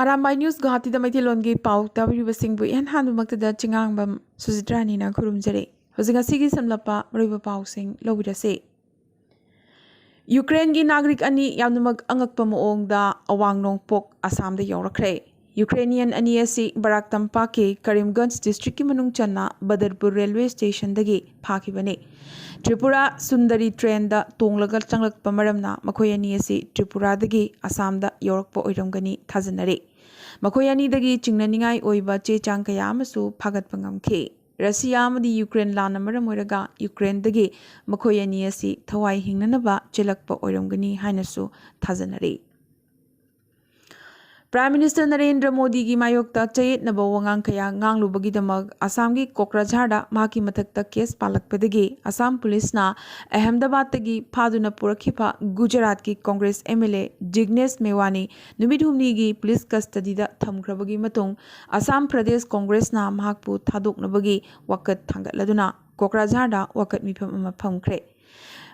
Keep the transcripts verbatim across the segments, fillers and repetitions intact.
Arambai news ꯒꯨꯋꯥꯍꯥꯇꯤꯗ ꯃꯩꯇꯩꯂꯣꯟꯒꯤ ꯄꯥꯎ ꯇꯥꯕꯤꯔꯤꯕꯁꯤꯡꯕꯨ ꯏꯍꯥꯟ ꯍꯥꯟꯕꯃꯛꯇꯗ ꯆꯤꯉꯥꯡꯕꯝ ꯁꯨꯖꯤꯇ꯭ꯔꯥꯅꯤꯅ ꯈꯨꯔꯨꯝꯖꯔꯤ꯫ ꯍꯧꯖꯤꯛ ꯉꯁꯤꯒꯤ ꯁꯝꯂꯞꯄ ꯃꯔꯨꯑꯣꯏꯕ ꯄꯥꯎꯁꯤꯡ ꯂꯧꯕꯤꯔꯁꯤ꯫ ꯌꯨꯀ꯭ꯔꯦꯟꯒꯤ ꯅꯥꯒꯔꯤꯛ ꯑꯅꯤ ꯌꯥꯝꯅꯃꯛ ꯑꯉꯛꯄ ꯃꯑꯣꯡꯗ ꯑꯋꯥꯡ ꯅꯣꯡꯄꯣꯛ ꯑꯁꯥꯝꯗ ꯌꯧꯔꯛꯈ꯭ꯔꯦ꯫ ꯌꯨꯀ꯭ꯔꯦꯅꯤꯌꯟ ꯑꯅꯤ ꯑꯁꯤ ꯕꯔꯥꯛ ꯇꯝꯄꯥꯛꯀꯤ ꯀꯔꯤꯝꯒꯟꯖ ꯗꯤꯁꯇ꯭ꯔꯤꯛꯀꯤ ꯃꯅꯨꯡ ꯆꯟꯅ ꯕꯗꯔꯄꯨꯔ ꯔꯦꯜꯋꯦ ꯁ꯭ꯇꯦꯁꯟꯗꯒꯤ ꯐꯥꯈꯤꯕꯅꯤ꯫ ꯇ꯭ꯔꯤꯄꯨꯔꯥ ꯁꯨꯟꯗꯔꯤ ꯇ꯭ꯔꯦꯟꯗ ꯇꯣꯡꯂꯒ ꯆꯪꯂꯛꯄ ꯃꯔꯝꯅ ꯃꯈꯣꯏ ꯑꯅꯤ ꯑꯁꯤ ꯇ꯭ꯔꯤꯄꯨꯔꯥꯗꯒꯤ ꯑꯁꯥꯝꯗ ꯌꯧꯔꯛꯄ ꯑꯣꯏꯔꯝꯒꯅꯤ ꯊꯥꯖꯅꯔꯤ꯫ ꯃꯈꯣꯏ ꯑꯅꯤꯗꯒꯤ ꯆꯤꯡꯅꯅꯤꯡꯉꯥꯏ ꯑꯣꯏꯕ ꯆꯦ ꯆꯥꯡ ꯀꯌꯥ ꯑꯃꯁꯨ ꯐꯥꯒꯠꯄ ꯉꯝꯈꯤ꯫ ꯔꯁꯤꯌꯥ ꯑꯃꯗꯤ ꯌꯨꯀ꯭ꯔꯦꯟ ꯂꯥꯟꯅ ꯃꯔꯝ ꯑꯣꯏꯔꯒ ꯌꯨꯀ꯭ꯔꯦꯟꯗꯒꯤ ꯃꯈꯣꯏ ꯑꯅꯤ ꯑꯁꯤ ꯊꯋꯥꯏ ꯍꯤꯡꯅꯅꯕ ꯆꯦꯜꯂꯛꯄ ꯑꯣꯏꯔꯝꯒꯅꯤ ꯍꯥꯏꯅꯁꯨ ꯊꯥꯖꯅꯔꯤ꯫ ꯄ꯭ꯔꯥꯏꯝ ꯃꯤꯅꯤꯁꯇꯔ ꯅꯔꯦꯟꯗ꯭ꯔ ꯃꯣꯗꯤꯒꯤ ꯃꯥꯌꯣꯛꯇ ꯆꯌꯦꯠꯅꯕ ꯋꯥꯉꯥꯡ ꯀꯌꯥ ꯉꯥꯡꯂꯨꯕꯒꯤꯗꯃꯛ ꯑꯁꯥꯝꯒꯤ ꯀꯣꯀ꯭ꯔꯥꯖꯥꯔꯗ ꯃꯍꯥꯛꯀꯤ ꯃꯊꯛꯇ ꯀꯦꯁ ꯄꯥꯜꯂꯛꯄꯗꯒꯤ ꯑꯁꯥꯝ ꯄꯨꯂꯤꯁꯅ ꯑꯍꯃꯗꯥꯕꯥꯗꯇꯒꯤ ꯐꯥꯗꯨꯅ ꯄꯨꯔꯛꯈꯤꯕ ꯒꯨꯖꯔꯥꯠꯀꯤ ꯀꯣꯡꯒ꯭ꯔꯦꯁ ꯑꯦꯝ ꯑꯦꯜ ꯑꯦ ꯖꯤꯒ꯭ꯅꯦꯁ ꯃꯦꯋꯥꯅꯤ ꯅꯨꯃꯤꯠ ꯍꯨꯝꯅꯤꯒꯤ ꯄꯨꯂꯤꯁ ꯀꯁꯇꯗꯤꯗ ꯊꯝꯈ꯭ꯔꯕꯒꯤ ꯃꯇꯨꯡ ꯑꯁꯥꯝ ꯄ꯭ꯔꯗꯦꯁ ꯀꯣꯡꯒ꯭ꯔꯦꯁꯅ ꯃꯍꯥꯛꯄꯨ ꯊꯥꯗꯣꯛꯅꯕꯒꯤ ꯋꯥꯀꯠ ꯊꯥꯡꯒꯠꯂꯗꯨꯅ ꯀꯣꯀ꯭ꯔꯥꯖꯥꯔꯗ ꯋꯥꯀꯠ ꯃꯤꯐꯝ ꯑꯃ ꯐꯝꯈ꯭ꯔꯦ꯫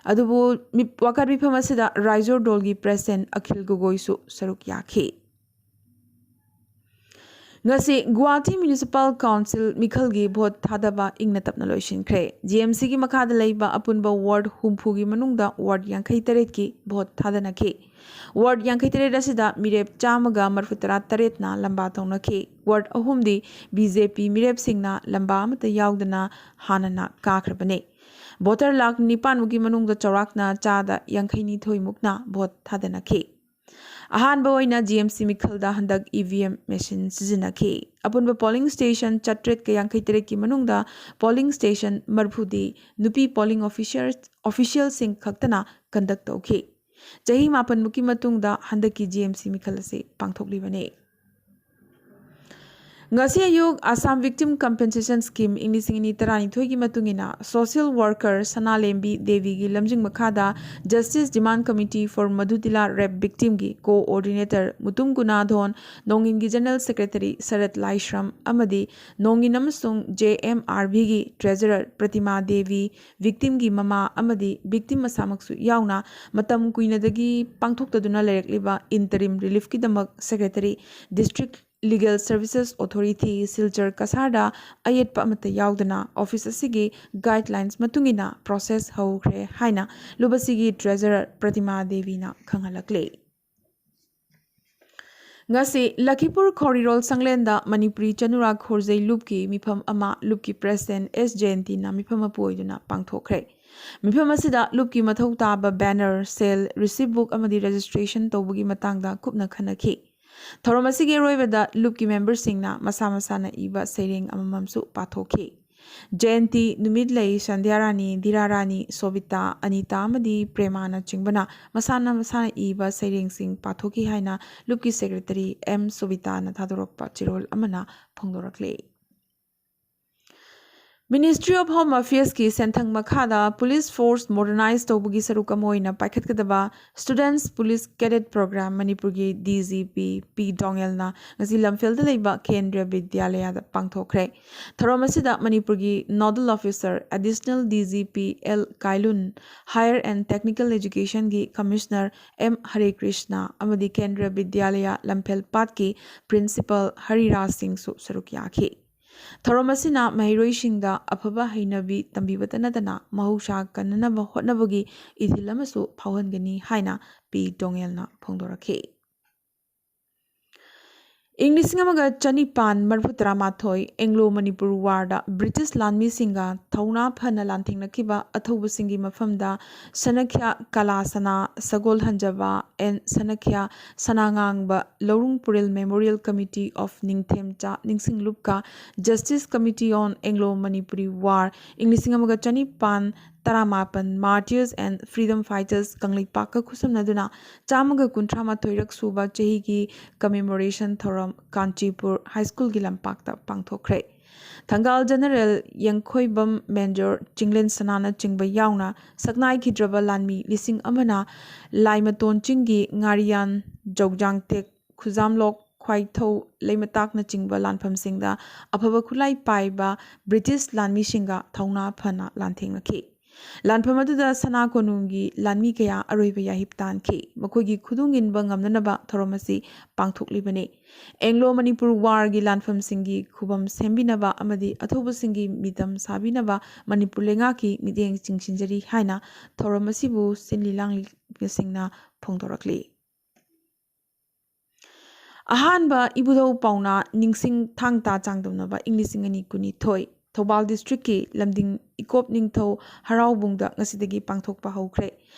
ꯑꯗꯨꯕꯨ ꯃꯤ-, ꯋꯥꯀꯠ ꯃꯤꯐꯝ ꯑꯁꯤꯗ ꯔꯥꯏꯖꯣꯔ ꯗꯣꯜꯒꯤ ꯄ꯭ꯔꯦꯁꯤꯗꯦꯟꯠ ꯑꯈꯤꯜ ꯒꯣꯒꯣꯏꯁꯨ ꯁꯔꯨꯛ ꯌꯥꯈꯤ꯫ ꯉꯁꯤ ꯒꯨꯋꯥꯍꯥꯇꯤ ꯃ꯭ꯌꯨꯅꯤꯁꯤꯄꯥꯜ ꯀꯥꯎꯟꯁꯤꯜ ꯃꯤꯈꯜꯒꯤ ꯚꯣꯠ ꯊꯥꯗꯕ ꯏꯪꯅ ꯇꯞꯅ ꯂꯣꯏꯁꯤꯟꯈ꯭ꯔꯦ꯫ ꯖꯤ ꯑꯦꯝ ꯁꯤꯒꯤ ꯃꯈꯥꯗ ꯂꯩꯕ ꯑꯄꯨꯟꯕ ꯋꯥꯔꯗ ꯍꯨꯝꯐꯨꯒꯤ ꯃꯅꯨꯡꯗ ꯋꯥꯔꯗ ꯌꯥꯡꯈꯩ ꯇꯔꯦꯠꯀꯤ ꯚꯣꯠ ꯊꯥꯗꯅꯈꯤ꯫ ꯋꯥꯔꯗ ꯌꯥꯡꯈꯩ ꯇꯔꯦꯠ ꯑꯁꯤꯗ ꯃꯤꯔꯦꯞ ꯆꯥꯝꯃꯒ ꯃꯔꯤꯐꯨ ꯇꯔꯥ ꯇꯔꯦꯠꯅ ꯂꯝꯕꯥ ꯇꯧꯅꯈꯤ꯫ ꯋꯥꯔꯗ ꯑꯍꯨꯝꯗꯤ ꯕꯤ ꯖꯦ ꯄꯤ ꯃꯤꯔꯦꯞꯁꯤꯡꯅ ꯂꯝꯕꯥ ꯑꯃꯠꯇ ꯌꯥꯎꯗꯅ ꯍꯥꯟꯅꯅ ꯀꯥꯈ꯭ꯔꯕꯅꯤ꯫ ꯚꯣꯇꯔ ꯂꯥꯈ ꯅꯤꯄꯥꯟꯃꯨꯛꯀꯤ ꯃꯅꯨꯡꯗ ꯆꯥꯎꯔꯥꯛꯅ ꯆꯥꯗ ꯌꯥꯡꯈꯩ ꯅꯤꯊꯣꯏꯃꯨꯛꯅ ꯚꯣꯠ ꯊꯥꯗꯅꯈꯤ꯫ ꯑꯍꯥꯟꯕ ꯑꯣꯏꯅ ꯖꯤ ꯑꯦꯝ ꯁꯤ ꯃꯤꯈꯜꯗ ꯍꯟꯗꯛ ꯏ ꯚꯤ ꯑꯦꯝ ꯃꯦꯁꯤꯟ ꯁꯤꯖꯤꯟꯅꯈꯤ꯫ ꯑꯄꯨꯟꯕ ꯄꯣꯂꯤꯡ ꯁ꯭ꯇꯦꯁꯟ ꯆꯥꯇ꯭ꯔꯦꯠꯀ ꯌꯥꯡꯈꯩ ꯇꯔꯦꯠꯀꯤ ꯃꯅꯨꯡꯗ ꯄꯣꯂꯤꯡ ꯁ꯭ꯇꯦꯁꯟ ꯃꯔꯤꯐꯨꯗꯤ ꯅꯨꯄꯤ ꯄꯣꯂꯤꯡ ꯑꯣꯐꯤꯁꯔ, ꯑꯣꯐꯤꯁꯤꯌꯦꯜꯁꯤꯡ ꯈꯛꯇꯅ ꯀꯟꯗꯛ ꯇꯧꯈꯤ꯫ ꯆꯍꯤ ꯃꯥꯄꯟꯃꯨꯛꯀꯤ ꯃꯇꯨꯡꯗ ꯍꯟꯗꯛꯀꯤ ꯖꯤ ꯑꯦꯝ ꯁꯤ ꯃꯤꯈꯜ ꯑꯁꯤ ꯄꯥꯡꯊꯣꯛꯂꯤꯕꯅꯤ꯫ ꯉꯁꯤ ꯑꯌꯨꯛ Assam Victim Compensation Scheme ꯏꯪ ꯂꯤꯁꯤꯡ ꯑꯅꯤ ꯇꯔꯥꯅꯤꯊꯣꯏꯒꯤ ꯃꯇꯨꯡ ꯏꯟꯅ social worker ꯁꯅꯥꯂꯦꯝꯕꯤ ꯗꯦꯕꯤꯒꯤ ꯂꯝꯖꯤꯡ ꯃꯈꯥꯗ Justice Demand Committee for Madhutila Rape Victimꯒꯤ coordinator Mutum ꯒꯨꯅꯥꯙꯣꯟ, ꯅꯣꯡꯏꯟꯒꯤ general secretary ꯁꯔꯠ ꯂꯥꯏꯁ꯭ꯔꯝ ꯑꯃꯗꯤ ꯅꯣꯡꯏꯟ ꯑꯃꯁꯨꯡ J M R Bꯒꯤ treasurer ꯄ꯭ꯔꯇꯤꯃꯥ Devi, victimꯒꯤ ꯃꯃꯥ ꯑꯃꯗꯤ victim ꯃꯁꯥꯃꯛꯁꯨ ꯌꯥꯎꯅ ꯃꯇꯝ ꯀꯨꯏꯅꯗꯒꯤ ꯄꯥꯡꯊꯣꯛꯇꯗꯨꯅ ꯂꯩꯔꯛꯂꯤꯕ interim reliefꯀꯤꯗꯃꯛ secretary, district Legal Services Authority, Silchar ꯀꯁꯥꯔꯗ ꯑꯌꯦꯠꯄ ꯑꯃꯠꯇ ꯌꯥꯎꯗꯅ office ꯑꯁꯤꯒꯤ guidelines ꯃꯇꯨꯡ ꯏꯟꯅ process ꯍꯧꯈ꯭ꯔꯦ ꯍꯥꯏꯅ ꯂꯨꯞ ꯑꯁꯤꯒꯤ treasurer ꯄ꯭ꯔꯇꯤꯃꯥ ꯗꯦꯕꯤꯅ ꯈꯪꯍꯜꯂꯛꯂꯤ꯫ ꯉꯁꯤ ꯂꯈꯤꯄꯨꯔ ꯈꯧꯔꯤꯔꯣꯜ ꯁꯪꯂꯦꯟꯗ ꯃꯅꯤꯄꯨꯔꯤ ꯆꯅꯨꯔꯥ ꯈꯣꯔꯖꯩ ꯂꯨꯞꯀꯤ ꯃꯤꯐꯝ ꯑꯃ ꯂꯨꯞꯀꯤ president S ꯖꯌꯟꯇꯤꯅ ꯃꯤꯐꯝ ꯃꯄꯨ ꯑꯣꯏꯗꯨꯅ ꯄꯥꯡꯊꯣꯛꯈ꯭ꯔꯦ꯫ ꯃꯤꯐꯝ ꯑꯁꯤꯗ ꯂꯨꯞꯀꯤ ꯃꯊꯧ ꯇꯥꯕ banner, cell, receipt book ꯑꯃꯗꯤ registration ꯇꯧꯕꯒꯤ ꯃꯇꯥꯡꯗ ꯀꯨꯞꯅ ꯈꯟꯅꯈꯤ꯫ ꯊꯧꯔꯝ ꯑꯁꯤꯒꯤ ꯑꯔꯣꯏꯕꯗ ꯂꯨꯞꯀꯤ memberꯁꯤꯡꯅ ꯃꯁꯥ ꯃꯁꯥꯅ ꯏꯕ ꯁꯩꯔꯦꯡ ꯑꯃꯃꯝꯁꯨ ꯄꯥꯊꯣꯛꯈꯤ꯫ ꯖꯌꯟꯇꯤ, ꯅꯨꯃꯤꯠꯂꯩ, ꯁꯟꯙ꯭ꯌꯥꯔꯥꯅꯤ, ꯙꯤꯔꯥꯔꯥꯅꯤ, ꯁꯣꯕꯤꯇꯥ, ꯑꯅꯤꯇꯥ ꯑꯃꯗꯤ ꯄ꯭ꯔꯦꯃꯥꯅꯆꯤꯡꯕꯅ ꯃꯁꯥꯅ ꯃꯁꯥꯅ ꯏꯕ ꯁꯩꯔꯦꯡꯁꯤꯡ ꯄꯥꯊꯣꯛꯈꯤ ꯍꯥꯏꯅ ꯂꯨꯞꯀꯤ secretary M ꯁꯣꯕꯤꯇꯥꯅ ꯊꯥꯗꯣꯔꯛꯄ ꯆꯦꯔꯣꯜ ꯑꯃꯅ ꯐꯣꯡꯗꯣꯔꯛꯂꯤ꯫ Ministry of Home Affairsꯀꯤ ꯁꯦꯟꯊꯪ ꯃꯈꯥꯗ police force modernize ꯇꯧꯕꯒꯤ ꯁꯔꯨꯛ ꯑꯃ ꯑꯣꯏꯅ ꯄꯥꯏꯈꯠꯀꯗꯕ Students Police Cadet Program ꯃꯅꯤꯄꯨꯔꯒꯤ D G P P ꯗꯣꯉꯦꯜꯅ ꯉꯁꯤ ꯂꯝꯐꯦꯜꯗ ꯂꯩꯕ ꯀꯦꯟꯗ꯭ꯔꯤꯌ ꯕꯤꯗ꯭ꯌꯥꯂꯌꯥꯗ ꯄꯥꯡꯊꯣꯛꯈ꯭ꯔꯦ꯫ ꯊꯧꯔꯝ ꯑꯁꯤꯗ ꯃꯅꯤꯄꯨꯔꯒꯤ nodal officer additional D G P L ꯀꯥꯏꯂꯨꯟ, Higher and Technical Educationꯒꯤ commissioner M ꯍꯔꯦ ꯀ꯭ꯔꯤꯁꯅ ꯑꯃꯗꯤ ꯀꯦꯟꯗ꯭ꯔꯤꯌ ꯕꯤꯗ꯭ꯌꯥꯂꯌꯥ ꯂꯝꯐꯦꯜ ꯄꯥꯠꯀꯤ principal ꯍꯔꯤꯔꯥꯖ ꯁꯤꯡꯁꯨ ꯁꯔꯨꯛ ꯌꯥꯈꯤ꯫ ꯊꯧꯔꯝ ꯑꯁꯤꯅ ꯃꯍꯩꯔꯣꯏꯁꯤꯡꯗ ꯑꯐꯕ ꯍꯩꯅꯕꯤ ꯇꯝꯕꯤꯕꯇ ꯅꯠꯇꯅ ꯃꯍꯧꯁꯥ ꯀꯟꯅꯅꯕ ꯍꯣꯠꯅꯕꯒꯤ ꯏꯊꯤꯜ ꯑꯃꯁꯨ ꯐꯥꯎꯍꯟꯒꯅꯤ ꯍꯥꯏꯅ ꯄꯤ ꯗꯣꯉꯦꯜꯅ ꯐꯣꯡꯗꯣꯔꯛꯈꯤ꯫ ꯏꯪ ꯂꯤꯁꯤꯡ ꯑꯃꯒ ꯆꯅꯤꯄꯥꯟ ꯃꯔꯤꯐꯨ ꯇꯔꯥꯃꯥꯊꯣꯏ Anglo Manipur Warꯗ British ꯂꯥꯟꯃꯤꯁꯤꯡꯒ ꯊꯧꯅꯥ ꯐꯅ ꯂꯥꯟꯊꯦꯡꯅꯈꯤꯕ ꯑꯊꯧꯕꯁꯤꯡꯒꯤ ꯃꯐꯝꯗ ꯁꯅꯈ꯭ꯌꯥ ꯀꯂꯥ ꯁꯅꯥ ꯁꯒꯣꯜ ꯍꯟꯖꯕ and ꯁꯅꯈ꯭ꯌꯥ ꯁꯅꯥꯉꯥꯡꯕ ꯂꯧꯔꯨꯡ ꯄꯨꯔꯦꯜ Memorial Committee of ꯅꯤꯡꯊꯦꯝꯆꯥ ꯅꯤꯡꯁꯤꯡꯂꯨꯞꯀ Justice Committee on Anglo Manipuri War ꯏꯪ ꯂꯤꯁꯤꯡ ꯑꯃꯒ ꯆꯅꯤꯄꯥꯟ ꯇꯔꯥꯃꯥꯄꯟ Martyrs and Freedom Fighters ꯀꯪꯂꯩꯄꯥꯛꯀ ꯈꯨꯠꯁꯝꯅꯗꯨꯅ ꯆꯥꯝꯃꯒ ꯀꯨꯟꯊ꯭ꯔꯥ ꯃꯥꯊꯣꯏꯔꯛ ꯁꯨꯕ ꯆꯍꯤꯒꯤ commemoration ꯊꯧꯔꯝ ꯀꯥꯟꯆꯤꯄꯨꯔ High Schoolꯒꯤ ꯂꯝꯄꯥꯛꯇ ꯄꯥꯡꯊꯣꯛꯈ꯭ꯔꯦ꯫ ꯊꯪꯒꯥꯜ General ꯌꯦꯡꯈꯣꯏꯕꯝ Major ꯆꯤꯡꯂꯦꯟ ꯁꯅꯥꯅꯆꯤꯡꯕ ꯌꯥꯎꯅ ꯁꯛꯅꯥꯏꯈꯤꯗ꯭ꯔꯕ ꯂꯥꯟꯃꯤ ꯂꯤꯁꯤꯡ ꯑꯃꯅ ꯂꯥꯏꯃꯇꯣꯟ ꯆꯤꯡꯒꯤ ꯉꯥꯔꯤꯌꯥꯟ, ꯖꯧꯖꯥꯡꯇꯦꯛ, ꯈꯨꯖꯥꯝꯂꯣꯛ, ꯈ꯭ꯋꯥꯏꯊꯧ, ꯂꯩꯃꯇꯥꯛꯅꯆꯤꯡꯕ ꯂꯥꯟꯐꯝꯁꯤꯡꯗ ꯑꯐꯕ ꯈꯨꯠꯂꯥꯏ ꯄꯥꯏꯕ British ꯂꯥꯟꯃꯤꯁꯤꯡꯒ ꯊꯧꯅꯥ ꯐꯅ ꯂꯥꯟꯊꯦꯡꯅꯈꯤ꯫ ꯂꯥꯟꯐꯝ ꯑꯗꯨꯗ ꯁꯅꯥ ꯀꯣꯅꯨꯡꯒꯤ ꯂꯥꯟꯃꯤ ꯀꯌꯥ ꯑꯔꯣꯏꯕ ꯌꯥꯍꯤꯞ ꯇꯥꯟꯈꯤ꯫ ꯃꯈꯣꯏꯒꯤ ꯈꯨꯗꯨꯡ ꯏꯟꯕ ꯉꯝꯅꯅꯕ ꯊꯧꯔꯝ ꯑꯁꯤ ꯄꯥꯡꯊꯣꯛꯂꯤꯕꯅꯤ꯫ Anglo Manipur Warꯒꯤ ꯂꯥꯟꯐꯝꯁꯤꯡꯒꯤ ꯈꯨꯕꯝ ꯁꯦꯝꯕꯤꯅꯕ ꯑꯃꯗꯤ ꯑꯊꯧꯕꯁꯤꯡꯒꯤ ꯃꯤꯇꯝ ꯁꯥꯕꯤꯅꯕ ꯃꯅꯤꯄꯨꯔ ꯂꯩꯉꯥꯛꯀꯤ ꯃꯤꯠꯌꯦꯡ ꯆꯤꯡꯁꯤꯟꯖꯔꯤ ꯍꯥꯏꯅ ꯊꯧꯔꯝ ꯑꯁꯤꯕꯨ ꯁꯤꯟꯂꯤ ꯂꯥꯡꯂꯤꯕꯁꯤꯡꯅ ꯐꯣꯡꯗꯣꯔꯛꯂꯤ꯫ ꯑꯍꯥꯟꯕ ꯏꯕꯨꯙꯧ ꯄꯥꯎꯅꯥ ꯅꯤꯡꯁꯤꯡ ꯊꯥꯡ ꯇꯥ ꯆꯥꯡꯗꯝꯅꯕ ꯏꯪ ꯂꯤꯁꯤꯡ ꯑꯅꯤ ꯀꯨꯟꯅꯤꯊꯣꯏ꯫ ꯊꯧꯕꯥꯜ districtꯀꯤ ꯂꯝꯗꯤꯡ ꯏꯀꯣꯞ ꯅꯤꯡꯊꯧ ꯍꯔꯥꯎꯕꯨꯡꯗ ꯉꯁꯤꯗꯒꯤ ꯄꯥꯡꯊꯣꯛꯄ ꯍꯧꯈ꯭ꯔꯦ꯫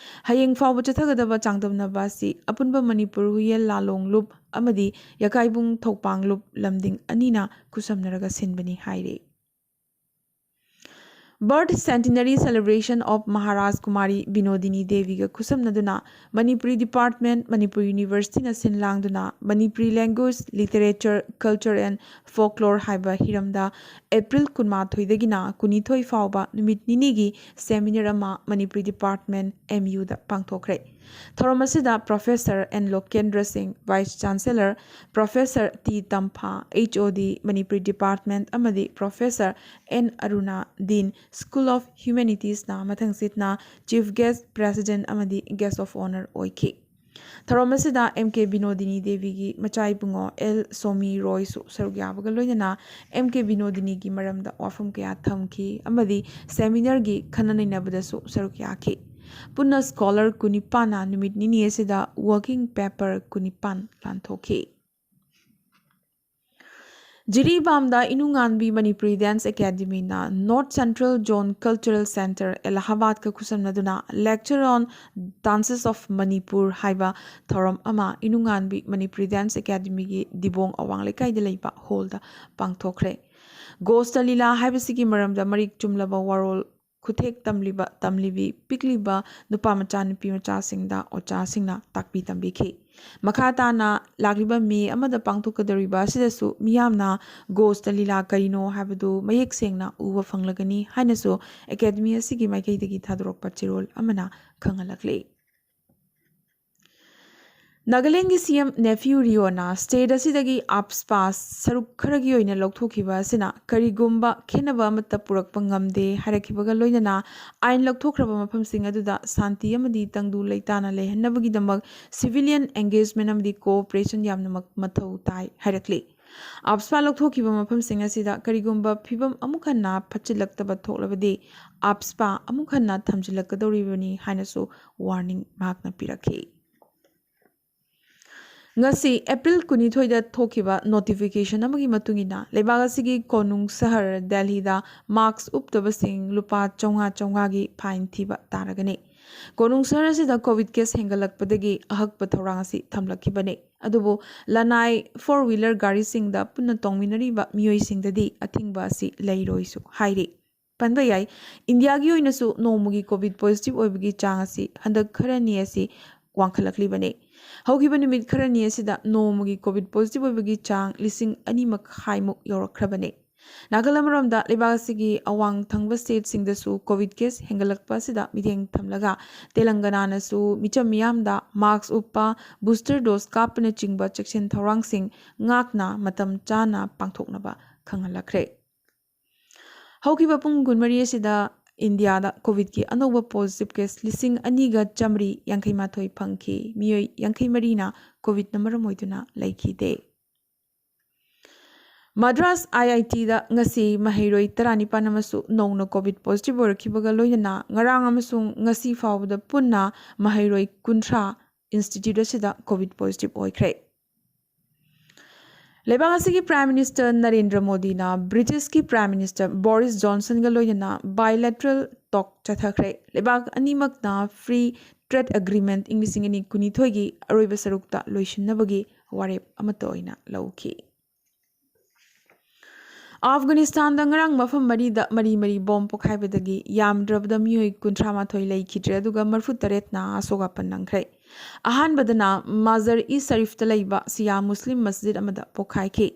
ꯍꯌꯦꯡ ꯐꯥꯎꯕ ꯆꯠꯊꯒꯗꯕ ꯆꯥꯡꯗꯝꯅꯕ ꯑꯁꯤ ꯑꯄꯨꯟꯕ ꯃꯅꯤꯄꯨꯔ ꯍꯨꯏꯌꯦꯟ ꯂꯥꯂꯣꯡ ꯂꯨꯞ ꯑꯃꯗꯤ ꯌꯥꯀꯥꯏꯕꯨꯡ ꯊꯧꯄꯥꯡ ꯂꯨꯞ ꯂꯝꯗꯤꯡ ꯑꯅꯤꯅ ꯈꯨꯠꯁꯝꯅꯔꯒ ꯁꯤꯟꯕꯅꯤ ꯍꯥꯏꯔꯤ꯫ Birth Centenary Celebration of Maharaj Kumari Binodini Deviꯒ ꯈꯨꯠꯁꯝꯅꯗꯨꯅ Manipuri department, Manipur Universityꯅ ꯁꯤꯟ ꯂꯥꯡꯗꯨꯅ Manipuri language, literature, culture and folklore ꯍꯥꯏꯕ ꯍꯤꯔꯝꯗ April ꯀꯨꯟꯃꯥꯊꯣꯏꯗꯒꯤꯅ ꯀꯨꯟꯅꯤꯊꯣꯏ ꯐꯥꯎꯕ ꯅꯨꯃꯤꯠ ꯅꯤꯅꯤꯒꯤ seminar ꯑꯃ ꯃꯅꯤꯄꯨꯔꯤ department, MUꯗ ꯄꯥꯡꯊꯣꯛꯈ꯭ꯔꯦ꯫ ꯊꯧꯔꯝ ꯑꯁꯤꯗ Professor N ꯂꯣꯀꯦꯟꯗ꯭ꯔ ꯁꯤꯡ, Vice Chancellor, Professor T Tampha, HOD, Manipuri department, ꯑꯃꯗꯤ Professor N Aruna, Dean, School of Humanitiesꯅ ꯃꯊꯪꯁꯤꯠꯅ Chief Guest, President ꯑꯃꯗꯤ Guest of Honour ꯑꯣꯏꯈꯤ꯫ ꯊꯧꯔꯝ ꯑꯁꯤꯗ M K ꯕꯤꯅꯣꯗꯤꯅꯤ ꯗꯦꯕꯤꯒꯤ ꯃꯆꯥ ꯏꯕꯨꯡꯉꯣ L ꯁꯣꯃꯤ ꯔꯣꯏꯁꯨ ꯁꯔꯨꯛ ꯌꯥꯕꯒ ꯂꯣꯏꯅꯅ M K ꯕꯤꯅꯣꯗꯤꯅꯤꯒꯤ ꯃꯔꯝꯗ ꯋꯥꯐꯝ ꯀꯌꯥ ꯊꯝꯈꯤ ꯑꯃꯗꯤ seminarꯒꯤ ꯈꯟꯅ ꯅꯩꯅꯕꯗꯁꯨ ꯁꯔꯨꯛ ꯌꯥꯈꯤ꯫ ꯄꯨꯟꯅ scholar ꯀꯨꯟꯅꯤꯄꯥꯟꯅ ꯅꯨꯃꯤꯠ ꯅꯤꯅꯤ ꯑꯁꯤꯗ working paper ꯀꯨꯟꯅꯤꯄꯥꯟ ꯂꯥꯟꯊꯣꯛꯈꯤ꯫ ꯖꯤꯔꯤꯕꯥꯝꯗ ꯏꯅꯨꯉꯥꯟꯕꯤ Manipuri Dance Academyꯅ North Central Zone Cultural Centre, ꯑꯦꯂꯥꯍꯥꯕꯥꯗꯀ ꯈꯨꯠꯁꯝꯅꯗꯨꯅ Lecture on Dances of Manipur ꯍꯥꯏꯕ ꯊꯧꯔꯝ ꯑꯃ ꯏꯅꯨꯉꯥꯟꯕꯤ ꯃꯅꯤꯄꯨꯔꯤ Dance Academyꯒꯤ ꯗꯤꯕꯣꯡ ꯑꯋꯥꯡ ꯂꯩꯀꯥꯏꯗ ꯂꯩꯕ hallꯗ ꯄꯥꯡꯊꯣꯛꯈ꯭ꯔꯦ꯫ ꯒꯣꯁꯇ ꯂꯤꯂꯥ ꯍꯥꯏꯕꯁꯤꯒꯤ ꯃꯔꯝꯗ ꯃꯔꯤꯛ ꯆꯨꯝꯂꯕ ꯋꯥꯔꯣꯜ ꯈꯨꯠꯊꯦꯛ ꯇꯝꯂꯤꯕ ꯇꯝꯂꯤꯕꯤ ꯄꯤꯛꯂꯤꯕ ꯅꯨꯄꯥ ꯃꯆꯥ ꯅꯨꯄꯤ ꯃꯆꯥꯁꯤꯡꯗ ꯑꯣꯖꯥꯁꯤꯡꯅ ꯇꯥꯛꯄꯤ ꯇꯝꯕꯤꯈꯤ꯫ ꯃꯈꯥ ꯇꯥꯅ ꯂꯥꯛꯂꯤꯕ ꯃꯦ ꯑꯃꯗ ꯄꯥꯡꯊꯣꯛꯀꯗꯧꯔꯤꯕ ꯑꯁꯤꯗꯁꯨ ꯃꯤꯌꯥꯝꯅ ꯒꯣꯁꯇ ꯂꯤꯂꯥ ꯀꯔꯤꯅꯣ ꯍꯥꯏꯕꯗꯨ ꯃꯌꯦꯛ ꯁꯦꯡꯅ ꯎꯕ ꯐꯪꯂꯒꯅꯤ ꯍꯥꯏꯅꯁꯨ ꯑꯦꯀꯥꯗꯃꯤ ꯑꯁꯤꯒꯤ ꯃꯥꯏꯀꯩꯗꯒꯤ ꯊꯥꯗꯣꯔꯛꯄ ꯆꯦꯔꯣꯜ ꯑꯃꯅ ꯈꯪꯍꯜꯂꯛꯂꯤ꯫ ꯅꯥꯒꯥꯂꯦꯟꯒꯤ ꯁꯤ ꯑꯦꯝ ꯅꯦꯐ꯭ꯌꯨ ꯔꯤꯑꯣꯅ ꯁ꯭ꯇꯦꯠ ꯑꯁꯤꯗꯒꯤ ꯑꯞꯁꯄꯥ ꯁꯔꯨꯛ ꯈꯔꯒꯤ ꯑꯣꯏꯅ ꯂꯧꯊꯣꯛꯈꯤꯕ ꯑꯁꯤꯅ ꯀꯔꯤꯒꯨꯝꯕ ꯈꯦꯟꯅꯕ ꯑꯃꯠꯇ ꯄꯨꯔꯛꯄ ꯉꯝꯗꯦ ꯍꯥꯏꯔꯛꯈꯤꯕꯒ ꯂꯣꯏꯅꯅ ꯑꯥꯏꯟ ꯂꯧꯊꯣꯛꯈ꯭ꯔꯕ ꯃꯐꯝꯁꯤꯡ ꯑꯗꯨꯗ ꯁꯥꯟꯇꯤ ꯑꯃꯗꯤ ꯇꯪꯗꯨ ꯂꯩꯇꯥꯅ ꯂꯩꯍꯟꯅꯕꯒꯤꯗꯃꯛ civilian engagement ꯑꯃꯗꯤ cooperation ꯌꯥꯝꯅꯃꯛ ꯃꯊꯧ ꯇꯥꯏ ꯍꯥꯏꯔꯛꯂꯤ꯫ ꯑꯞꯁꯄꯥ ꯂꯧꯊꯣꯛꯈꯤꯕ ꯃꯐꯝꯁꯤꯡ ꯑꯁꯤꯗ ꯀꯔꯤꯒꯨꯝꯕ ꯐꯤꯕꯝ ꯑꯃꯨꯛ ꯍꯟꯅ ꯐꯠꯆꯤꯜꯂꯛꯇꯕ ꯊꯣꯛꯂꯕꯗꯤ ꯑꯞꯁꯄꯥ ꯑꯃꯨꯛ ꯍꯟꯅ ꯊꯝꯖꯤꯜꯂꯛꯀꯗꯧꯔꯤꯕꯅꯤ ꯍꯥꯏꯅꯁꯨ ꯋꯥꯔꯅꯤꯡ ꯃꯍꯥꯛꯅ ꯄꯤꯔꯛꯈꯤ꯫ ꯉꯁꯤ ꯑꯦꯄ꯭ꯔꯤꯜ ꯀꯨꯟꯅꯤꯊꯣꯏꯗ ꯊꯣꯛꯈꯤꯕ ꯅꯣꯇꯤꯐꯤꯀꯦꯁꯟ ꯑꯃꯒꯤ ꯃꯇꯨꯡ ꯏꯟꯅ ꯂꯩꯕꯥꯛ ꯑꯁꯤꯒꯤ ꯀꯣꯅꯨꯡ ꯁꯍꯔ ꯗꯦꯜꯍꯤꯗ ꯃꯥꯛꯁ ꯎꯞꯇꯕꯁꯤꯡ ꯂꯨꯄꯥ ꯆꯥꯝꯃꯉꯥ ꯆꯥꯝꯃꯉꯥꯒꯤ ꯐꯥꯏꯟ ꯊꯤꯕ ꯇꯥꯔꯒꯅꯤ꯫ ꯀꯣꯅꯨꯡ ꯁꯍꯔ ꯑꯁꯤꯗ ꯀꯣꯚꯤꯗ ꯀꯦꯁ ꯍꯦꯟꯒꯠꯂꯛꯄꯗꯒꯤ ꯑꯍꯛꯄ ꯊꯧꯔꯥꯡ ꯑꯁꯤ ꯊꯝꯂꯛꯈꯤꯕꯅꯤ꯫ ꯑꯗꯨꯕꯨ ꯂꯅꯥꯏ ꯐꯣꯔ ꯋꯤꯂꯔ ꯒꯥꯔꯤꯁꯤꯡꯗ ꯄꯨꯟꯅ ꯇꯣꯡꯃꯤꯟꯅꯔꯤꯕ ꯃꯤꯑꯣꯏꯁꯤꯡꯗꯗꯤ ꯑꯊꯤꯡꯕ ꯑꯁꯤ ꯂꯩꯔꯣꯏꯁꯨ ꯍꯥꯏꯔꯤ꯫ ꯄꯟꯕ ꯌꯥꯏ, ꯏꯟꯗꯤꯌꯥꯒꯤ ꯑꯣꯏꯅꯁꯨ ꯅꯣꯡꯃꯒꯤ ꯀꯣꯚꯤꯗ ꯄꯣꯖꯤꯇꯤꯚ ꯑꯣꯏꯕꯒꯤ ꯆꯥꯡ ꯑꯁꯤ ꯍꯟꯗꯛ ꯈꯔꯅꯤ ꯑꯁꯤ ꯋꯥꯡꯈꯠꯂꯛꯂꯤꯕꯅꯤ꯫ ꯍꯧꯈꯤꯕ ꯅꯨꯃꯤꯠ ꯈꯔꯅꯤ ꯑꯁꯤꯗ ꯅꯣꯡꯃꯒꯤ ꯀꯣꯚꯤꯗ ꯄꯣꯖꯤꯇꯤꯚ ꯑꯣꯏꯕꯒꯤ ꯆꯥꯡ ꯂꯤꯁꯤꯡ ꯑꯅꯤ ꯃꯈꯥꯏꯃꯨꯛ ꯌꯧꯔꯛꯈ꯭ꯔꯕꯅꯤ꯫ ꯅꯥꯒꯜ ꯑꯃꯔꯣꯝꯗ ꯂꯩꯕꯥꯛ ꯑꯁꯤꯒꯤ ꯑꯋꯥꯡ ꯊꯪꯕ ꯁ꯭ꯇꯦꯠꯁꯤꯡꯗꯁꯨ ꯀꯣꯚꯤꯗ ꯀꯦꯁ ꯍꯦꯟꯒꯠꯂꯛꯄ ꯑꯁꯤꯗ ꯃꯤꯠꯌꯦꯡ ꯊꯝꯂꯒ ꯇꯦꯂꯪꯒꯅꯥꯅꯁꯨ ꯃꯤꯆꯝ ꯃꯤꯌꯥꯝꯗ ꯃꯥꯛꯁ ꯎꯞꯄ, ꯕꯨꯁꯇꯔ ꯗꯣꯁ ꯀꯥꯞꯄꯅꯆꯤꯡꯕ ꯆꯦꯛꯁꯤꯟ ꯊꯧꯔꯥꯡꯁꯤꯡ ꯉꯥꯛꯅ ꯃꯇꯝ ꯆꯥꯅ ꯄꯥꯡꯊꯣꯛꯅꯕ ꯈꯪꯍꯜꯂꯛꯈ꯭ꯔꯦ꯫ ꯍꯧꯈꯤꯕ ꯄꯨꯡ ꯀꯨꯟꯃꯔꯤ ꯑꯁꯤꯗ ꯏꯟꯗꯤꯌꯥꯗ ꯀꯣꯚꯤꯗꯀꯤ ꯑꯅꯧꯕ ꯄꯣꯖꯤꯇꯤꯚ ꯀꯦꯁ ꯂꯤꯁꯤꯡ ꯑꯅꯤꯒ ꯆꯥꯃꯔꯤ ꯌꯥꯡꯈꯩ ꯃꯥꯊꯣꯏ ꯐꯪꯈꯤ꯫ ꯃꯤꯑꯣꯏ ꯌꯥꯡꯈꯩ ꯃꯔꯤꯅ ꯀꯣꯚꯤꯗꯅ ꯃꯔꯝ ꯑꯣꯏꯗꯨꯅ ꯂꯩꯈꯤꯗꯦ꯫ ꯃꯗ꯭ꯔꯥꯁ ꯑꯥꯏ ꯑꯥꯏ ꯇꯤꯗ ꯉꯁꯤ ꯃꯍꯩꯔꯣꯏ ꯇꯔꯥꯅꯤꯄꯥꯟ ꯑꯃꯁꯨ ꯅꯧꯅ ꯀꯣꯚꯤꯗ ꯄꯣꯖꯤꯇꯤꯚ ꯑꯣꯏꯔꯛꯈꯤꯕꯒ ꯂꯣꯏꯅꯅ ꯉꯔꯥꯡ ꯑꯃꯁꯨꯡ ꯉꯁꯤ ꯐꯥꯎꯕꯗ ꯄꯨꯟꯅ ꯃꯍꯩꯔꯣꯏ ꯀꯨꯟꯊ꯭ꯔꯥ ꯏꯟꯁꯇꯤꯇ꯭ꯌꯨꯠ ꯑꯁꯤꯗ ꯀꯣꯚꯤꯗ ꯄꯣꯖꯤꯇꯤꯚ ꯑꯣꯏꯈ꯭ꯔꯦ꯫ ꯂꯩꯕꯥꯛ ꯑꯁꯤꯒꯤ ꯄ꯭ꯔꯥꯏꯝ ꯃꯤꯅꯤꯁꯇꯔ ꯅꯔꯦꯟꯗ꯭ꯔ ꯃꯣꯗꯤꯅ ꯕ꯭ꯔꯤꯇꯤꯁꯀꯤ ꯄ꯭ꯔꯥꯏꯝ ꯃꯤꯅꯤꯁꯇꯔ ꯕꯣꯔꯤꯁ ꯖꯣꯟꯁꯟꯒ ꯂꯣꯏꯅꯅ ꯕꯥꯏꯂꯦꯇ꯭ꯔꯦꯜ ꯇꯣꯛ ꯆꯠꯊꯈ꯭ꯔꯦ꯫ ꯂꯩꯕꯥꯛ ꯑꯅꯤꯃꯛꯅ ꯐ꯭ꯔꯤ ꯇ꯭ꯔꯦꯗ ꯑꯦꯒ꯭ꯔꯤꯃꯦꯟꯠ ꯏꯪ ꯂꯤꯁꯤꯡ ꯑꯅꯤ ꯀꯨꯟꯅꯤꯊꯣꯏꯒꯤ ꯑꯔꯣꯏꯕ ꯁꯔꯨꯛꯇ ꯂꯣꯏꯁꯤꯟꯅꯕꯒꯤ ꯋꯥꯔꯦꯞ ꯑꯃꯠꯇ ꯑꯣꯏꯅ ꯂꯧꯈꯤ꯫ ꯑꯐꯒꯥꯅꯤꯁꯇꯥꯟꯗ ꯉꯔꯥꯡ ꯃꯐꯝ ꯃꯔꯤꯗ ꯃꯔꯤ ꯃꯔꯤ ꯕꯣꯝ ꯄꯣꯈꯥꯏꯕꯗꯒꯤ ꯌꯥꯝꯗ꯭ꯔꯕꯗ ꯃꯤꯑꯣꯏ ꯀꯨꯟꯊ꯭ꯔꯥ ꯃꯥꯊꯣꯏ ꯂꯩꯈꯤꯗ꯭ꯔꯦ, ꯑꯗꯨꯒ ꯃꯔꯐꯨ ꯇꯔꯦꯠꯅ ꯑꯁꯣꯛ ꯑꯄꯟ ꯅꯪꯈ꯭ꯔꯦ꯫ ꯑꯍꯥꯟꯕꯗꯅ ꯃꯥꯖꯔ ꯏ ꯁꯔꯤꯐꯇ ꯂꯩꯕ ꯁꯤꯌꯥ ꯃꯨꯁꯂꯤꯝ ꯃꯁꯖꯤꯗ ꯑꯃꯗ ꯄꯣꯈꯥꯏꯈꯤ꯫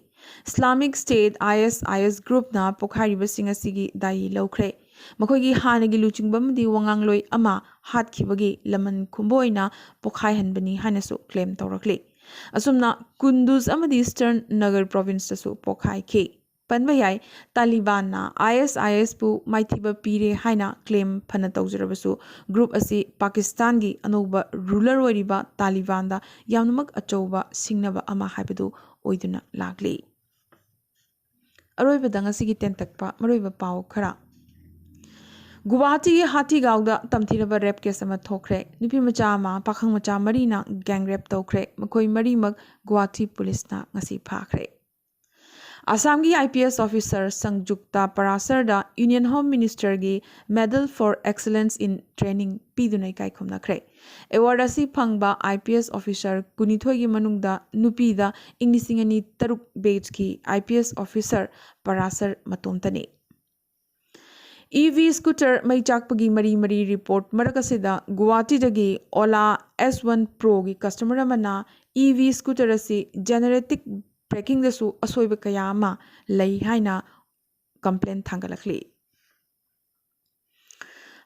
ꯏꯁꯂꯥꯃꯤꯛ ꯁ꯭ꯇꯦꯠ, ISIS, ꯒ꯭ꯔꯨꯞꯅ ꯄꯣꯈꯥꯏꯔꯤꯕꯁꯤꯡ ꯑꯁꯤꯒꯤ ꯗꯥꯏ ꯂꯧꯈ꯭ꯔꯦ꯫ ꯃꯈꯣꯏꯒꯤ ꯍꯥꯟꯅꯒꯤ ꯂꯨꯆꯤꯡꯕ ꯑꯃꯗꯤ ꯋꯥꯉꯥꯡꯂꯣꯏ ꯑꯃ ꯍꯥꯠꯈꯤꯕꯒꯤ ꯂꯃꯟ ꯈꯨꯝꯕ ꯑꯣꯏꯅ ꯄꯣꯈꯥꯏꯍꯟꯕꯅꯤ ꯍꯥꯏꯅꯁꯨ ꯀ꯭ꯂꯦꯝ ꯇꯧꯔꯛꯂꯤ꯫ ꯑꯁꯨꯝꯅ ꯀꯨꯟꯗꯨꯖ ꯑꯃꯗꯤ ꯏꯁꯇꯔꯟ ꯅꯒꯔ ꯄ꯭ꯔꯣꯚꯤꯟꯁꯇꯁꯨ ꯄꯣꯈꯥꯏꯈꯤ꯫ ꯄꯟꯕ ꯌꯥꯏ, ꯇꯥꯂꯤꯕꯥꯟꯅ ISIS ꯄꯨ ꯃꯥꯏꯊꯤꯕ ꯄꯤꯔꯦ ꯍꯥꯏꯅ ꯀ꯭ꯂꯦꯝ ꯐꯅ ꯇꯧꯖꯔꯕꯁꯨ, ꯒ꯭ꯔꯨꯞ ꯑꯁꯤ ꯄꯥꯀꯤꯁꯇꯥꯟꯒꯤ ꯑꯅꯧꯕ ꯔꯨꯂꯔ ꯑꯣꯏꯔꯤꯕ ꯇꯥꯂꯤꯕꯥꯟꯗ ꯌꯥꯝꯅꯃꯛ ꯑꯆꯧꯕ ꯁꯤꯡꯅꯕ ꯑꯃ ꯍꯥꯏꯕꯗꯨ ꯑꯣꯏꯗꯨꯅ ꯂꯥꯛꯂꯤ꯫ ꯑꯔꯣꯏꯕꯗ ꯉꯁꯤꯒꯤ ꯇꯦꯟꯇꯛꯄ ꯃꯔꯨꯑꯣꯏꯕ ꯄꯥꯎ ꯈꯔ꯫ ꯒꯨꯋꯥꯍꯥꯇꯤꯒꯤ ꯍꯥꯊꯤꯒꯥꯎꯗ ꯇꯝꯊꯤꯔꯕ ꯔꯦꯞ ꯀꯦꯁ ꯑꯃ ꯊꯣꯛꯈ꯭ꯔꯦ꯫ ꯅꯨꯄꯤ ꯃꯆꯥ ꯑꯃ ꯄꯥꯈꯪ ꯃꯆꯥ ꯃꯔꯤꯅ ꯒꯦꯡ ꯔꯦꯞ ꯇꯧꯈ꯭ꯔꯦ꯫ ꯃꯈꯣꯏ ꯃꯔꯤꯃꯛ ꯒꯨꯋꯥꯍꯥꯇꯤ ꯄꯨꯂꯤꯁꯅ ꯉꯁꯤ ꯐꯥꯈ꯭ꯔꯦ꯫ ꯑꯁꯥꯝꯒꯤ IPS officer ꯁꯪꯖꯨꯛꯇ ꯄꯔꯥꯁꯔꯗ Union Home Ministerꯒꯤ Medal for Excellence in Training ꯄꯤꯗꯨꯅ ꯏꯀꯥꯏ ꯈꯨꯝꯅꯈ꯭ꯔꯦ꯫ ꯑꯦꯋꯥꯔꯗ ꯑꯁꯤ ꯐꯪꯕ IPS officer ꯀꯨꯟꯅꯤꯊꯣꯏꯒꯤ ꯃꯅꯨꯡꯗ ꯅꯨꯄꯤꯗ ꯏꯪ ꯂꯤꯁꯤꯡ ꯑꯅꯤ ꯇꯔꯨꯛ batchꯀꯤ IPS officer ꯄꯔꯥꯁꯔ ꯃꯇꯣꯝꯇꯅꯤ꯫ EV scooter ꯃꯩ ꯆꯥꯛꯄꯒꯤ ꯃꯔꯤ ꯃꯔꯤ ꯔꯤꯄꯣꯔꯠ ꯃꯔꯛ ꯑꯁꯤꯗ ꯒꯨꯋꯥꯍꯥꯇꯤꯗꯒꯤ Ola S one Proꯒꯤ customer ꯑꯃꯅ EV scooter ꯑꯁꯤ genetic brackingꯗꯁꯨ ꯑꯁꯣꯏꯕ ꯀꯌꯥ ꯑꯃ ꯂꯩ ꯍꯥꯏꯅ complaint ꯊꯥꯡꯒꯠꯂꯛꯂꯤ꯫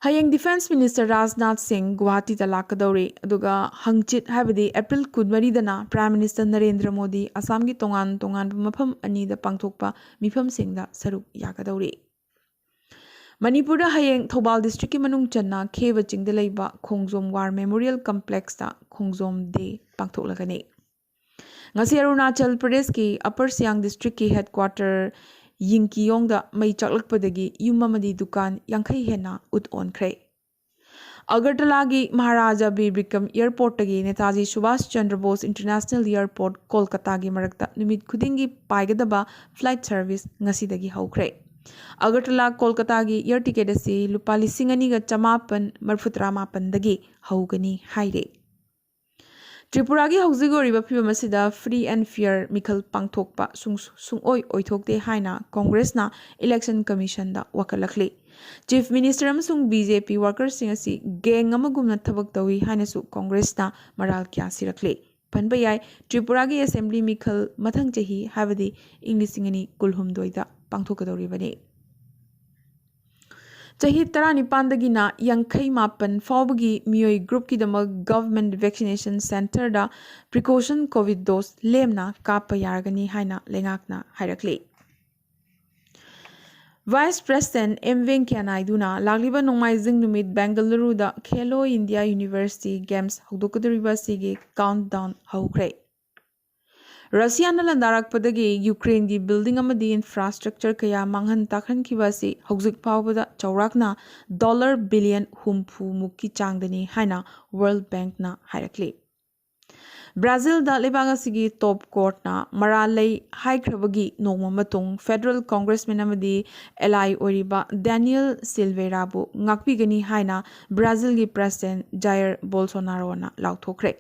ꯍꯌꯦꯡ Defence Minister ꯔꯥꯖꯅꯥꯊ ꯁꯤꯡ ꯒꯨꯋꯥꯍꯥꯇꯤꯗ ꯂꯥꯛꯀꯗꯧꯔꯤ, ꯑꯗꯨꯒ ꯍꯪꯆꯤꯠ ꯍꯥꯏꯕꯗꯤ ꯑꯦꯄ꯭ꯔꯤꯜ ꯀꯨꯟꯃꯔꯤꯗꯅ Prime Minister ꯅꯔꯦꯟꯗ꯭ꯔ ꯃꯣꯗꯤ ꯑꯁꯥꯝꯒꯤ ꯇꯣꯉꯥꯟ ꯇꯣꯉꯥꯟꯕ ꯃꯐꯝ ꯑꯅꯤꯗ ꯄꯥꯡꯊꯣꯛꯄ ꯃꯤꯐꯝꯁꯤꯡꯗ ꯁꯔꯨꯛ ꯌꯥꯒꯗꯧꯔꯤ꯫ ꯃꯅꯤꯄꯨꯔꯗ ꯍꯌꯦꯡ ꯊꯧꯕꯥꯜ districtꯀꯤ ꯃꯅꯨꯡ ꯆꯟꯅ ꯈꯦꯕ ꯆꯤꯡꯗ ꯂꯩꯕ ꯈꯣꯡꯖꯣꯝ War Memorial Complexꯇ ꯈꯣꯡꯖꯣꯝ Day ꯄꯥꯡꯊꯣꯛꯂꯒꯅꯤ꯫ ꯉꯁꯤ ꯑꯔꯨꯅꯥꯆꯜ ꯄ꯭ꯔꯗꯦꯁꯀꯤ Upper Siang districtꯀꯤ headquarter ꯌꯤꯡꯀꯤꯌꯣꯡꯗ ꯃꯩ ꯆꯥꯛꯂꯛꯄꯗꯒꯤ ꯌꯨꯝ ꯑꯃꯗꯤ ꯗꯨꯀꯥꯟ ꯌꯥꯡꯈꯩ ꯍꯦꯟꯅ ꯎꯠ ꯑꯣꯟꯈ꯭ꯔꯦ꯫ ꯑꯒꯔꯇꯂꯥꯒꯤ ꯃꯍꯥꯔꯥꯖꯥ ꯕꯤꯔ ꯕꯤꯀ꯭ꯔꯝ airportꯇꯒꯤ ꯅꯦꯇꯥꯖꯤ ꯁꯨꯚꯥꯁ ꯆꯟꯗ꯭ꯔ ꯕꯣꯁ International Airport ꯀꯣꯜꯀꯇꯥꯒꯤ ꯃꯔꯛꯇ ꯅꯨꯃꯤꯠ ꯈꯨꯗꯤꯡꯒꯤ ꯄꯥꯏꯒꯗꯕ flight service ꯉꯁꯤꯗꯒꯤ ꯍꯧꯈ꯭ꯔꯦ꯫ ꯑꯒꯔꯇꯂꯥ ꯀꯣꯜꯀꯇꯥꯒꯤ air ticket ꯑꯁꯤ ꯂꯨꯄꯥ ꯂꯤꯁꯤꯡ ꯑꯅꯤꯒ ꯆꯃꯥꯄꯟ ꯃꯔꯤꯐꯨꯇꯔꯥ ꯃꯥꯄꯟꯗꯒꯤ ꯍꯧꯒꯅꯤ ꯍꯥꯏꯔꯦ꯫ ꯇ꯭ꯔꯤꯄꯨꯔꯥꯒꯤ ꯍꯧꯖꯤꯛ ꯑꯣꯏꯔꯤꯕ ꯐꯤꯕꯝ ꯑꯁꯤꯗ free and fair ꯃꯤꯈꯜ ꯄꯥꯡꯊꯣꯛꯄ ꯁꯨꯡ-, ꯁꯨꯡꯑꯣꯏ ꯑꯣꯏꯊꯣꯛꯇꯦ ꯍꯥꯏꯅ ꯀꯣꯡꯒ꯭ꯔꯦꯁꯅ election commissionꯗ ꯋꯥꯀꯠꯂꯛꯂꯤ꯫ Chief Minister ꯑꯃꯁꯨꯡ B J P workersꯁꯤꯡ ꯑꯁꯤ gang ꯑꯃꯒꯨꯝꯅ ꯊꯕꯛ ꯇꯧꯏ ꯍꯥꯏꯅꯁꯨ ꯀꯣꯡꯒ꯭ꯔꯦꯁꯅ ꯃꯔꯥꯜ ꯀꯌꯥ ꯁꯤꯔꯛꯂꯤ꯫ ꯄꯟꯕ ꯌꯥꯏ, ꯇ꯭ꯔꯤꯄꯨꯔꯥꯒꯤ assembly ꯃꯤꯈꯜ ꯃꯊꯪ ꯆꯍꯤ, ꯍꯥꯏꯕꯗꯤ ꯏꯪ ꯂꯤꯁꯤꯡ ꯑꯅꯤ ꯀꯨꯟꯍꯨꯝꯗꯣꯏꯗ ꯄꯥꯡꯊꯣꯛꯀꯗꯧꯔꯤꯕꯅꯤ꯫ ꯆꯍꯤ ꯇꯔꯥꯅꯤꯄꯥꯟꯗꯒꯤꯅ ꯌꯥꯡꯈꯩ ꯃꯥꯄꯟ ꯐꯥꯎꯕꯒꯤ ꯃꯤꯑꯣꯏ groupꯀꯤꯗꯃꯛ government vaccination centreꯗ precaution COVID dose ꯂꯦꯝꯅ ꯀꯥꯞꯄ ꯌꯥꯔꯒꯅꯤ ꯍꯥꯏꯅ ꯂꯩꯉꯥꯛꯅ ꯍꯥꯏꯔꯛꯂꯤ꯫ Vice President M ꯚꯦꯡꯀꯌꯥ ꯅꯥꯏꯗꯨꯅ ꯂꯥꯛꯂꯤꯕ ꯅꯣꯡꯃꯥꯏꯖꯤꯡ ꯅꯨꯃꯤꯠ ꯕꯦꯡꯒꯂꯨꯔꯨꯗ Khelo India University Games ꯍꯧꯗꯣꯛꯀꯗꯧꯔꯤꯕ ꯑꯁꯤꯒꯤ countdown ꯍꯧꯈ꯭ꯔꯦ꯫ ꯔꯁꯤꯌꯥꯅ ꯂꯥꯟꯗꯥꯔꯛꯄꯗꯒꯤ ꯌꯨꯀ꯭ꯔꯦꯟꯒꯤ building ꯑꯃꯗꯤ infrastructure ꯀꯌꯥ ꯃꯥꯡꯍꯟ ꯇꯥꯛꯍꯟꯈꯤꯕ ꯑꯁꯤ ꯍꯧꯖꯤꯛ ꯐꯥꯎꯕꯗ ꯆꯥꯎꯔꯥꯛꯅ dollar billion ꯍꯨꯝꯐꯨ ꯃꯨꯛꯀꯤ ꯆꯥꯡꯗꯅꯤ ꯍꯥꯏꯅ World Bankꯅ ꯍꯥꯏꯔꯛꯂꯤ꯫ ꯕ꯭ꯔꯥꯖꯤꯜꯗ ꯂꯩꯕꯥꯛ ꯑꯁꯤꯒꯤ top courtꯅ ꯃꯔꯥꯜ ꯂꯩ ꯍꯥꯏꯈ꯭ꯔꯕꯒꯤ ꯅꯣꯡꯃ ꯃꯇꯨꯡ federal congressman ꯑꯃꯗꯤ ally ꯑꯣꯏꯔꯤꯕ Daniel Silveiraꯕꯨ ꯉꯥꯛꯄꯤꯒꯅꯤ ꯍꯥꯏꯅ ꯕ꯭ꯔꯥꯖꯤꯜꯒꯤ President Jair Bolsonaroꯅ ꯂꯥꯎꯊꯣꯛꯈ꯭ꯔꯦ꯫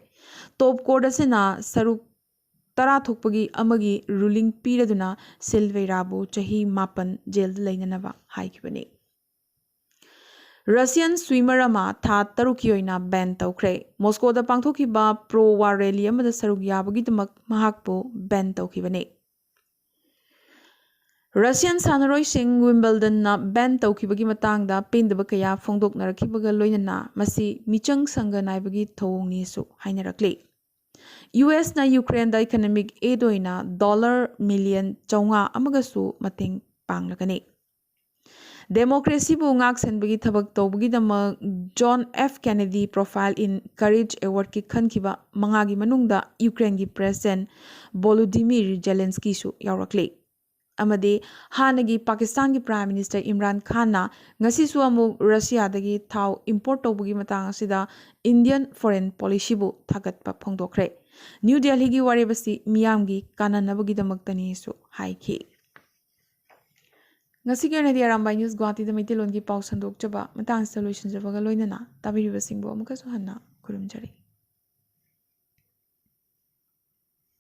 Top court ꯑꯁꯤꯅ ꯁꯔꯨꯛ ꯇꯔꯥ ꯊꯣꯛꯄꯒꯤ ꯑꯃꯒꯤ ruling ꯄꯤꯔꯗꯨꯅ ꯁꯤꯜꯚꯦꯔꯥꯕꯨ ꯆꯍꯤ ꯃꯥꯄꯟ ꯖꯦꯜꯗ ꯂꯩꯅꯅꯕ ꯍꯥꯏꯈꯤꯕꯅꯤ꯫ Russian swimmer ꯑꯃ ꯊꯥ ꯇꯔꯨꯛꯀꯤ ꯑꯣꯏꯅ ban ꯇꯧꯈ꯭ꯔꯦ꯫ ꯃꯣꯁꯀꯣꯗ ꯄꯥꯡꯊꯣꯛꯈꯤꯕ pro war rally ꯑꯃꯗ ꯁꯔꯨꯛ ꯌꯥꯕꯒꯤꯗꯃꯛ ꯃꯍꯥꯛꯄꯨ ban ꯇꯧꯈꯤꯕꯅꯤ꯫ Russian ꯁꯥꯟꯅꯔꯣꯏꯁꯤꯡ Wimbledonꯅ ban ꯇꯧꯈꯤꯕꯒꯤ ꯃꯇꯥꯡꯗ ꯄꯦꯟꯗꯕ ꯀꯌꯥ ꯐꯣꯡꯗꯣꯛꯅꯔꯛꯈꯤꯕꯒ ꯂꯣꯏꯅꯅ ꯃꯁꯤ ꯃꯤꯆꯪ ꯁꯪꯒ ꯅꯥꯏꯕꯒꯤ ꯊꯧꯑꯣꯡꯅꯤꯁꯨ ꯍꯥꯏꯅꯔꯛꯂꯤ꯫ USꯅ ꯌꯨꯀ꯭ꯔꯦꯟꯗ economic aid ꯑꯣꯏꯅ dollar million ꯆꯥꯝꯃꯉꯥ ꯑꯃꯒꯁꯨ ꯃꯇꯦꯡ ꯄꯥꯡꯂꯒꯅꯤ꯫ Democracyꯕꯨ ꯉꯥꯛꯁꯦꯟꯕꯒꯤ ꯊꯕꯛ ꯇꯧꯕꯒꯤꯗꯃꯛ John F Kennedy Profile in Courage Awardꯀꯤ ꯈꯟꯈꯤꯕ ꯃꯉꯥꯒꯤ ꯃꯅꯨꯡꯗ ꯌꯨꯀ꯭ꯔꯦꯟꯒꯤ President Volodymyr Zelenskyꯁꯨ ꯌꯥꯎꯔꯛꯂꯤ꯫ ꯑꯃꯗꯤ ꯍꯥꯟꯅꯒꯤ ꯄꯥꯀꯤꯁꯇꯥꯟꯒꯤ Prime Minister ꯏꯝꯔꯥꯟ ꯈꯥꯟꯅ ꯉꯁꯤꯁꯨ ꯑꯃꯨꯛ ꯔꯁꯤꯌꯥꯗꯒꯤ ꯊꯥꯎ import ꯇꯧꯕꯒꯤ ꯃꯇꯥꯡ ꯑꯁꯤꯗ Indian foreign policyꯕꯨ ꯊꯥꯒꯠꯄ ꯐꯣꯡꯗꯣꯛꯈ꯭ꯔꯦ꯫ ꯅ꯭ꯌꯨ ꯗꯦꯜꯍꯤꯒꯤ ꯋꯥꯔꯦꯞ ꯑꯁꯤ ꯃꯤꯌꯥꯝꯒꯤ ꯀꯥꯟꯅꯅꯕꯒꯤꯗꯃꯛꯇꯅꯤꯁꯨ ꯍꯥꯏꯈꯤ꯫ ꯉꯁꯤꯒꯤ ꯑꯣꯏꯅꯗꯤ ꯑꯔꯥꯝꯕꯥꯏ News ꯒꯨꯋꯥꯍꯥꯇꯤꯗ ꯃꯩꯇꯩꯂꯣꯟꯒꯤ ꯄꯥꯎ ꯁꯟꯗꯣꯛꯆꯕ ꯃꯇꯥꯡꯁꯤꯗ ꯂꯣꯏꯁꯤꯟꯖꯕꯒ ꯂꯣꯏꯅꯅ ꯇꯥꯕꯤꯔꯤꯕꯁꯤꯡꯕꯨ ꯑꯃꯨꯛꯀꯁꯨ ꯍꯟꯅ ꯈꯨꯔꯨꯝꯖꯔꯤ꯫